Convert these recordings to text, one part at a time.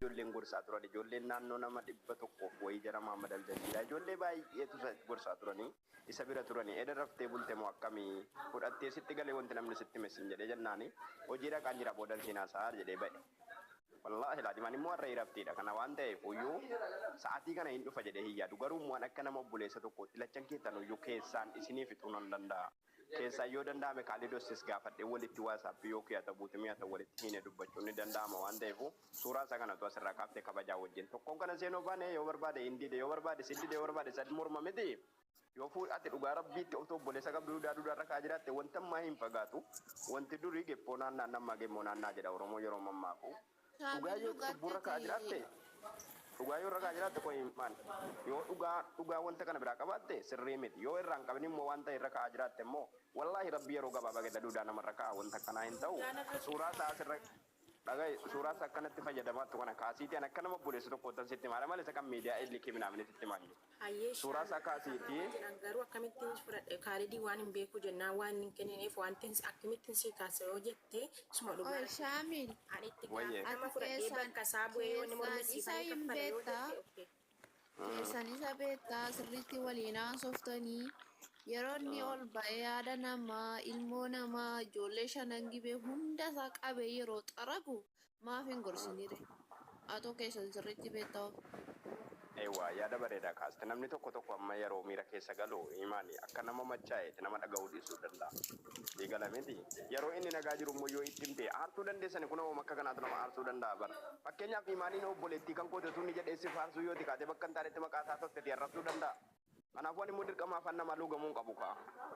Ijoolleen gorsaa turan ijoolleen naannoo nama 100f wayii jara Mahaammad Aljaziiraa ijoollee baay'eetu isa gorsaa turanii isa bira turanii eda raftee bulte moo akkamii fudhattee sitti galee wanti namni sitti hime sin jedhee jennaani hojii dhaqaan jira boodan siin haasa'aa jedhee ba'e. Wallaahi laazim ani immoo har'a iraftiidha kana waan ta'eef uyyuu sa'atii kana hin dhufa jedhee hin yaadu garuu immoo an akka nama obboleessa tokkootti lachan keessan uyyuu keessaan isinii fixuu nan danda'a. Keessaan yoo danda'ame Kaalidossis gaafadhee walitti WhatsApp yoo kiyata buute mi'ata walitti hiine dubbachuun ni danda'ama waan ta'eefuu suuraa isaa kanatu asirraa kaaftee kabajaa wajjin tokkoon kana seenuu baane yoo barbaade hin dide yoo barbaade si dide yoo barbaade sad morma miti yoo fuu ati dhugaa rabbiitti otoo obboleessa qabdu duudaa duudaa irra ka'aa jiraatte wanti ammaa hin fagaatu wanti durii geppoo naannaa nammaa gemmoo naannaa jedha Oromoo yeroo mammaaku Dhugaa Shaamil yoo dhugaatti cubburra ka'aa ati jiraatte dhugaa yoo irra ka'aa jiraatte qoyi maal yoo dhugaa dhugaa wanta kana biraa qabaatte sirrii miti yoo irraa hin qabin immoo wanta irra ka'aa jiraatte immoo wallaahi rabbi yeroo gabaabaa keessa duudaa namarra ka'a wanta akkanaa hin ta'u Duudaan irra suuraa isaa asirra dhaga'i suuraa isaa akkanatti fayyadamaattu kana kaasiitii an akka nama obboleessa tokkoottan sitti himaadha malee isa kan miidiyaa illikii minaamini sitti himaa hin jiru. Hayyee Suuraa Shaamil isaa kaasiitii gaafatamaa jedhan garuu akkamittiin fudhadhe kaalidii waan hin beekuu jennaan waan hin kennineef wantin akkamittiin sii kaasa yoo jette suma dhugaa Oi rabbi Shaamil ani itti wayyee. gaafatama ati fudhadhee keessaan bakka isaa bu'ee yoo inni morme keessaan isa siifan hin kaffala yoo beektaa jette okay. keessan isa beektaa sirriitti waliin haasoftanii yeroo inni ol ba'ee yaada namaa ilmoo namaa ijoollee shanan gibee hunda isaa qabee yeroo xaragu maaf hin gorsinire atoo keessan sirriitti beektaa of. Eewwa yaada bareedaa kaaste. Namni tokko tokko amma yeroo miira keessa galu imaani akka nama machaa'eeti nama dhaga'uu dhiisuu danda'a. Sii gala miti? Yeroo inni nagaa jiru immoo yoo itti himte aarsuu dandeessani kunoo woma akka kanaatu nama aarsuu danda'a bar. Fakkeenyaaf imaaniin obboleettii kan kooti utuu inni jedhee si faarsuu yoo xiqaate bakka hin taanetti maqaa isaa totteti arrabsuu danda'a. Kanaafuu ani immoo dirqama afaan namaa luugamuu hin qabu kaa.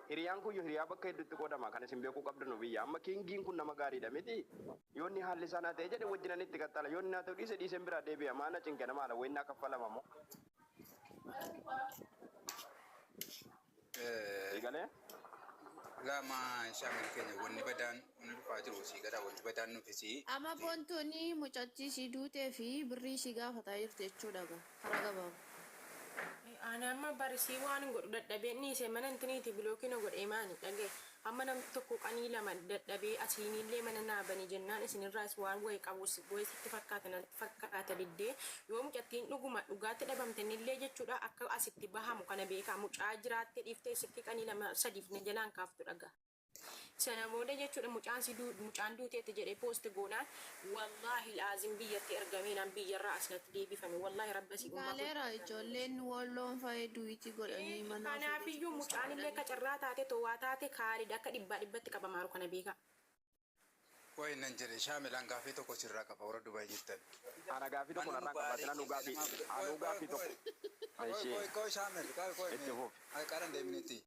Hiriyaan kuyyu hiriyaa bakka heddutti qoodama kan isin beekuu qabdanu biyya. Amma kingiin kun nama gaariidha miti? Yoo inni haalli isaa naa ta'e jedhe wajjinan itti qaxxala. Yoo inni naa ta'u dhiise dhiiseen biraa deebi'a. Maa na cinqe nama haala wayin naa kaffalama moo? Sii galee? Laa maa shaamil keenya wanni badaan wanni dhufaa jiru sii galaa wanti badaan nufisi. Ama boontuun mucattii ishii duutee fi birrii ishii gaafataa jirti jechuudha gaa karaa gabaaba. Ani amma barisii waanin godhu dadhabeen dhiise mana intiniiti bilookii na godhe imaani dhaga'i amma namni tokko qanii lama dadhabee asiinillee mana naa bani jennaan isinirraas waan wayi qabu wayi sitti fakkaata natti fakkaata diddee yoo mucattiin dhuguma dhugaatti dhabamte nillee jechuudha akka asitti bahamu kana beekaa mucaa jiraattee dhiiftee silkii qanii lama sadiif na jalaan kaaftu dhagaa. Sana booda jechuudha mucaan si duu mucaan duuteetti jedhee post goonaan wallaahi laazim biyyatti ergameenaan biyyarraa as natti deebifame wallaahi rabba si ummaa Gaaleera koo ijoolleen walloon fa'i duwiti godhanii mana ofii keessa Kanaafiyyuu post mucaan illee godhanii. akka carraa taate too waa taate kaalid akka dhibbaa dhibbatti qabamaaru kana beekaa. Qoyi nan jedhe shaamil an gaafii tokko sirraa qaba warra Dubai jirtan. Ana gaafii tokko Mana narraa hin qabaatin mubaarik anuu gaafii nama qoy anuu qoy gaafii qoy tokko qoy ishee qoy qoy shaamil qoy qoy itti mee fufi. ay qaran deeminitti.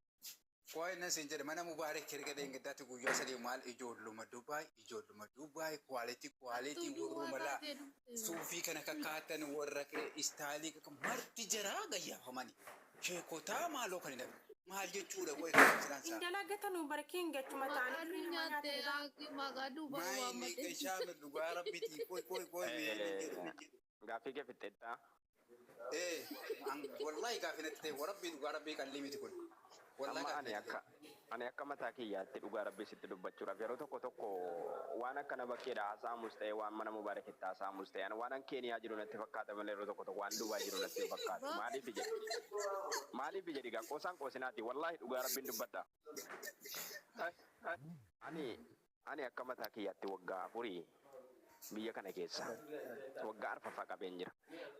Qoy nan siin jedhe mana mubaarik erga dheengaddaatti guyyaa sadii maal ijoolluma Dubai ijoolluma Dubai quality quality Hattuu duwwaa warruma laa taatee dhufte. suufii kana kakkaatan warra istaayilii marti jaraa gayyaafamani sheekotaa maaloo kan hin maal jechuudha qoy kan Hin silaansaa. dalagatanu bar king achuma Maqaa ta'anii nu birrii nama nyaatte nyaatan gaa. yaa maqaa Dubai Maa inni waammadhe. shaamil dhugaa rabbitii qoy qoy qoy mee nan jedhu nan jedhu. Gaaffii kee fixxeettaa? Ee an wallahi gaafi natti ta'e warabbii dhugaa rabbii qallii miti kun. Wallahi Amma gaafi ani natti ta'e. akka ani akka mataa kiyyaatti dhugaa rabbii sitti dubbachuudhaaf yeroo tokko tokko waan akkana bakkeedha haasa'amus ta'e waan mana mubaarakitti haasa'amus ta'e ani waan an keeniyaa jiru natti fakkaata malee yeroo tokko tokko waan Dubaay jiru natti hin fakkaatu maaliif jedhi maaliif jedhi gaa qoosaan qoosinaati wallaahi dhugaa rabbiin dubbadha ani Ani akka mataa kiyyaatti waggaa afurii biyya kana keessa waggaa arfaffaa qabeen jira.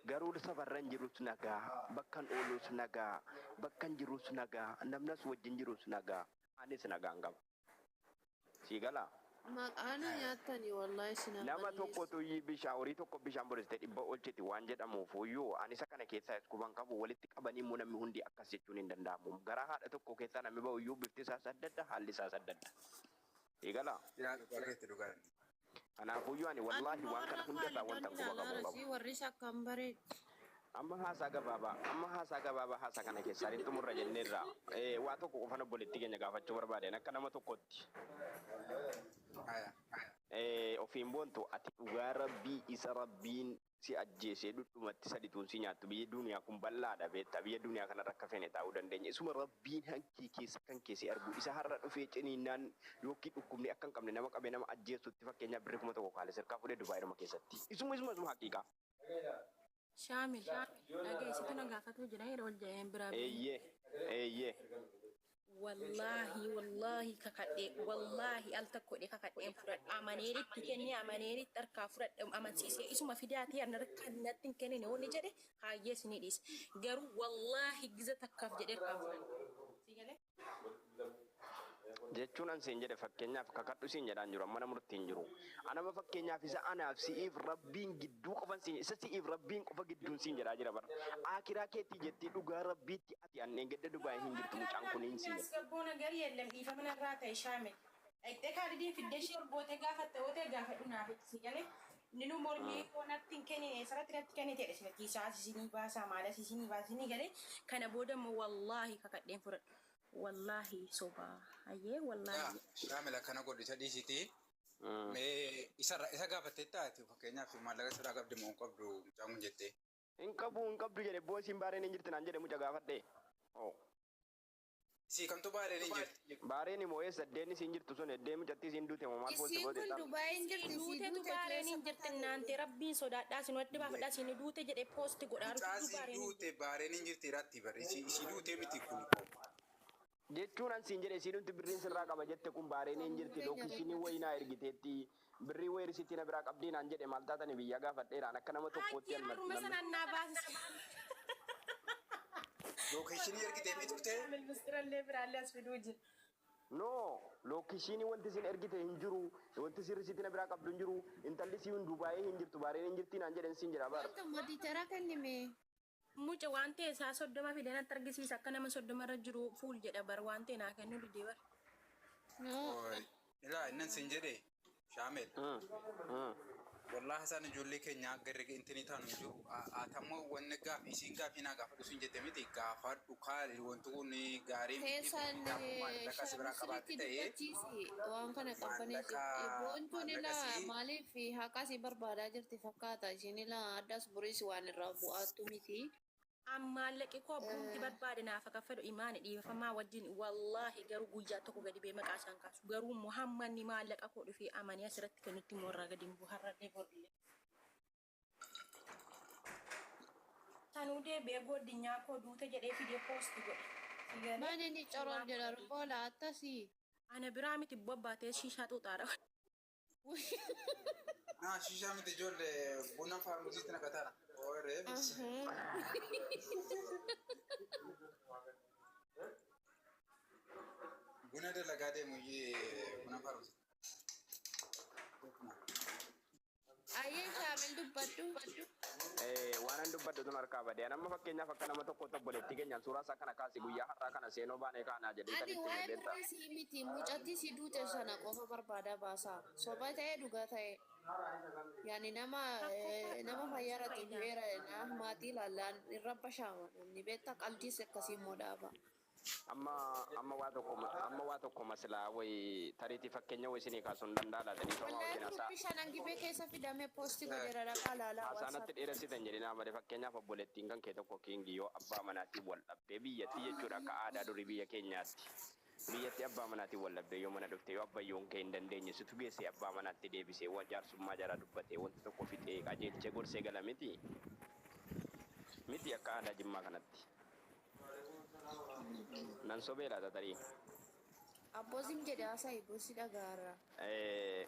Garuu safarran jirus nagaa, bakkan oolus nagaa, bakkan jirus nagaa, namnas wajjin jirus nagaa, anis nagaan qaba. Sii galaa? Maqaa nu nyaattani wallahi isin haa Nama balleessu. tokkotu bishaan horii tokko bishaan borisite dhibba olchiti waan jedhamuufuyyuu ani isa kana keessaa quban qabu walitti qabanii immoo namni hundi akkas jechuun hin danda'amu. Garaa haadha tokko keessaa namni ba'uyyuu bifti isaas adda adda, haalli isaas adda adda. Sii galaa? Yaa dhugaa keetti dhugaa. Kanaafuyyuu ani Ani wallaahi immoo waan kana warra hunda irraa Kaalidon wantan quba ilaalaa qabu hin qabu. rasii warri isa akkam bareeddi. Amma haasaa gabaabaa, amma haasaa gabaabaa haasaa kana keessaa ni xumurra jenneerra. Waa tokko qofan obboleettii keenya gaafachuu barbaade ani akka nama tokkootti. Haya. Ofiin boontu ati dhugaa rabbii isa rabbiin si ajjeesee dhudhumatti sadituun si nyaattu biyyi duniyaa kun bal'aadha beektaa biyya duniyaa kanarra akka feene taa'uu dandeenya isuma rabbiin hankii keessa kan kee si argu isa har'a dhufee ciniinnaan yookiin dhukkubni akka hin qabne nama qabee nama ajjeesutti fakkeenyaaf birri 1000 kaale sirkaa fuudhee dubaayiruma keessatti isuma isuma isuma haqiiqaa. Shaamil dhaga'i situ na gaafatuu jira yeroo ol jedheen biraa ba'e. Eeyyee eeyyee. Wallaahi wallaahi kakadhee wallaahi al tokko dhee kakadheen fudhadha amaneeritti kennee amaneeritti harkaa fudhadhe amansiisee isuma fidaatii an harka natti hin kennine wanni jedhe haayyee isinii dhiise garuu wallaahi giza takkaaf jedhee harkaa fudhadhe. Si galee? Jechuun an siin jedhe fakkeenyaaf kakadhu siin jedhaan jiru mana murtii hin jiru. Anama fakkeenyaaf isa anaaf si'iif rabbiin gidduu qofan siin isa si'iif rabbiin qofa gidduun siin jedhaa jira bara. Akiraa keetii jettee dhugaa rabbiitti ati an eeggadda Dubaay hin jirtu mucaan kun hin siin jedha. Asgabboo ነገር የለም dhiifama narraa ta'e Shaamil. Dhaqxee kaalidiin fiddee ishee ol gootee gaafatte yoo ta'e gaafadhu naaf itti si galee. Inni nu mormii koo natti hin kennine sarratti natti kennite jedhe sila kiisaa isinii baasaa maalas isinii baasa isinii galee kana booda immoo wallaahi kakadheen fudhadhu. Wallaahi sobaa hayyee wallaahi. Shaamil akkana godhu isa dhiisitii. Mee isarra isa gaafattee taate fakkeenyaaf maallaqa sirraa qabdi moo hin qabdu mucaan kun jettee. Hin qabu hin qabdu jedhe boosiin baareen hin jirti naan jedhe muca gaafadhe. Oh. Isii kamtu baareen hin jirti? Baareen immoo eessa eddeen isiin jirtu sun eddee mucattii isiin duute moo maal boosse Isiin goote kun ta'a. Dubaayin jirti isii Duutetu duute baareen keessa hin jirti naante rabbiin sodaadhaa isin waddi baafadhaa isin duute jedhe poosti godhaa Mucaa jirtu isii baareen hin duute baareen hin jirti irratti bare isii isii duute miti kun. Jechuun an siin jedhe isiin nuti birriin sirraa qaba jette kun baareen hin jirti lookishinii wayinaa ergiteetti birrii wayirisitti na biraa qabdii naan jedhe maal taatani biyya gaafadheeraan akka nama tokkootti Hayyee an haruma sanaan naa baasise. Lookeeshinii ergitee fi turte. Shaamil mistirallee biraallee as fiduu jira. No, lookishinii wanti isin ergite hin jiru, wanti isin risiitii na biraa qabdu hin jiru, intalli siin Dubaayii hin jirtu, baareen hin jirti naan jedhen siin jedha bara. Wanta madiitara kennime. Muca waan ta'e isaa 30 fidee natti argisiisa akka nama 30 irra jiru fuul jedha bar waan ta'e naa kennuu didee bar. No. Ilaa innan siin jedhe Shaamil. Wallahi isaan ijoollee keenya garri intini taanu hin jiru. Atammoo wanni gaaf isiin gaafii naa gaafadhu siin jette miti gaafadhu kaali wanti kun gaarii miti Keessaan maallaqa si biraa qabaatte sirriitti ta'ee dubbachiisi waan kana qabbaneessi. maallaqa Boontuun maallaqa ilaa sii maaliif haqa si barbaadaa jirti fakkaata. Isheen ilaa addaas boriis waan irraa bu'aattu miti. An maallaqi koo abbumti barbaade naaf akka fedhu imaane dhiifamaa wajjin wallaahi garuu guyyaa tokko gadi bee maqaa isaan kaasu garuu immoo hamma inni maallaqa koo dhufee amanee asirratti kennutti immoo irraa gadi hin bu'u har'allee borullee. Sanuu deebi'ee goddinyaa koo duute jedhee fidee poosti godhe. Si galee Maal inni coroon suuraa jedha koo boola attasii. Ana biraa miti bobbaatee shiishaa xuuxaadha. Naa shishaa miti ijoollee buna faarmasiitti naqataara. Ooree bisi. Buna dalagaa deemu iyyee buna faarmasiitti. Ayyee Shaamil dubbadhu. Waan an dubbadhu tun harkaa badee. An amma fakkeenyaaf akka nama tokkotti obboleettii keenyaan suuraa isaa kana kaasi guyyaa har'aa kana seenoo baanee kaanaa jedhee kan Ani itti waa'ee beektaa. birrii sii miti mucattii si duute sana qofa barbaada baasaa. Soba ta'ee dhugaa ta'ee. Yaani nama nama fayyaa irratti du'eera maatii ilaallaan irra bashaama namni beektaa qaldiis akkasii immoo dhaaba. Amma amma waa tokko amma waa tokko masilaa wayi tariitii fakkeenya wayi isinii kaasuu hin danda'a laata dhiifama Wallahi wajjin hasaa. group shanan gibee keessa fidame posti godheera dhaqaa laalaa Haasaa natti WhatsApp. dheeressitan jedhinaa malee fakkeenyaaf obboleettiin kan kee tokko kiingi yoo abbaa manaatiin wal dhabdee biyyatti jechuudha akka aadaa durii biyya keenyaatti. Biyyatti abbaa manaatiin wal dhabdee yoo mana dhufte yoo abbayyoon kee hin dandeenye situ geessee abbaa manaatti deebisee waan jaarsummaa jara dubbatee wanti tokko fixee qajeelchee gorsee gala miti. Miti akka aadaa jimmaa kanatti. Nan sobee laata tarii. Abboosim jedhe haasa'i gosi dhagaarra.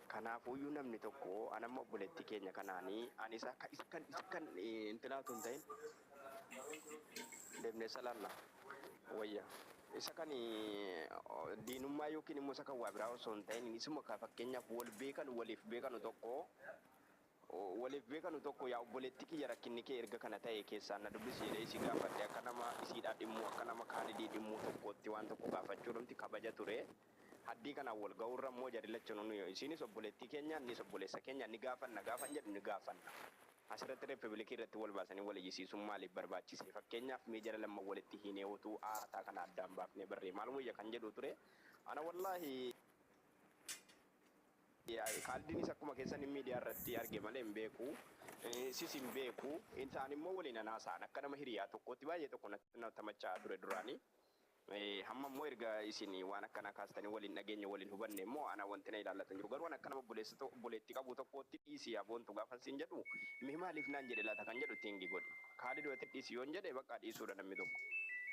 Kanaafuyyuu namni tokko an amma obboleettii keenya kanaanii ani isa akka isa kan isa kan intilaatu hin ta'in deemnee salaanna wayya. Isa kan diinummaa yookiin immoo isa kan waa biraa osoo hin ta'in isuma ka fakkeenyaaf wal beekanu waliif beekanu tokko waliif beekanu tokko yaa obboleettii kiyya rakkinni kee erga kana ta'e keessaan na dubbisi jedhee isii gaafadhe akka nama isiidhaa dhimmuu akka nama kaalidii dhimmuu tokkootti waan tokko gaafachuu dhumti kabaja ture. Haddii kanaan wal ga'uurra immoo jarri lachanuu nu isiinis obboleettii keenya innis obboleessa keenya ni gaafanna gaafan jedhu ni gaafanna. Asirratti reepublikii irratti wal baasanii wal iyyisiisuun maaliif barbaachise? Fakkeenyaaf mee jara lama walitti hiinee utuu aataa kana addaan baafnee barree maal wayya kan jedhu ture. Ana wallaahi kaaldiinis akkuma keessan miidiyaa irratti arge malee hin beeku. Sis hin beeku. Isaan immoo waliin anaasa'an akka nama hiriyaa tokkootti baay'ee tokko natti tamachaa ture duraanii. Hamma immoo erga isin waan akkanaa kaastanii waliin dhageenye waliin hubanne immoo ana wanti na ilaallatan jiru. Garuu an akka nama obboleessa obboleettii qabu tokkootti dhiisi yaa Boontu gaafan siin jedhu mee maaliif naan jedhe laata kan jedhu itti hingi godhi. Kaalidoo ati dhiisi yoon jedhe bakka dhiisuudha namni tokko.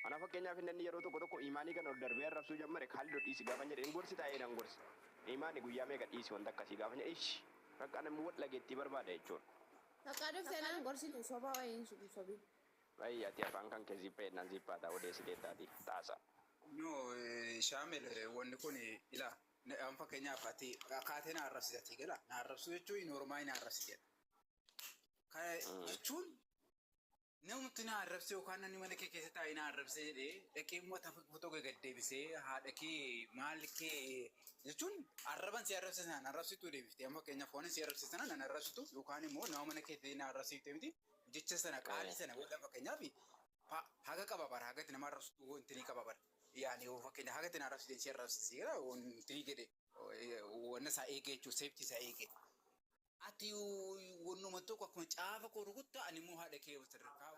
Ana fakkeenyaaf inni yeroo tokko tokko Imaanii kana ol darbee arrabsuu jammare. Kaalidoo dhiisi gaafan jedhe hin gorsi taa'ee nan gorsa. Imaanii guyyaa meeqa dhiisi wanta akkasii gaafan jedhe ishi bakka namni wal dhageettii barbaada jechuudha. Takka dhuftee naan gorsitu soba wayiin sobin. Ayyi ati afaan kan kee zippee jennaan zippaadha odeessitee taati taasa. No, Shaamil, wanni kun ila an fakkeenyaaf ati akaatee na arrabsite gala na arrabsuu jechuun normal na arrabsite. Kana jechuun namni na arrabse yookaan namni mana kee keessa taa'ee na arrabse jedhee dhaqee immoo tafa footoo gad deebisee haadha kee maal kee jechuun arraban si arrabse sana arrabsituu deebiftee, amma fakkeenyaaf waan si arrabse sana nan arrabsitu yookaan immoo nama mana kee ta'ee na arrabsifte miti, jecha sana qaalii sana wala fakkeenyaaf haga qaba bara hagatti nama arrabsitu wanti ni qaba bara. Yaani yoo fakkeenya hagatti na arrabsite si arrabsise wanti ni jedhe wanna isaa eegee jechuun safety isaa eegee. Ati wannuma tokko akkuma caafa koo rukutta ani immoo haadha kee sadarkaa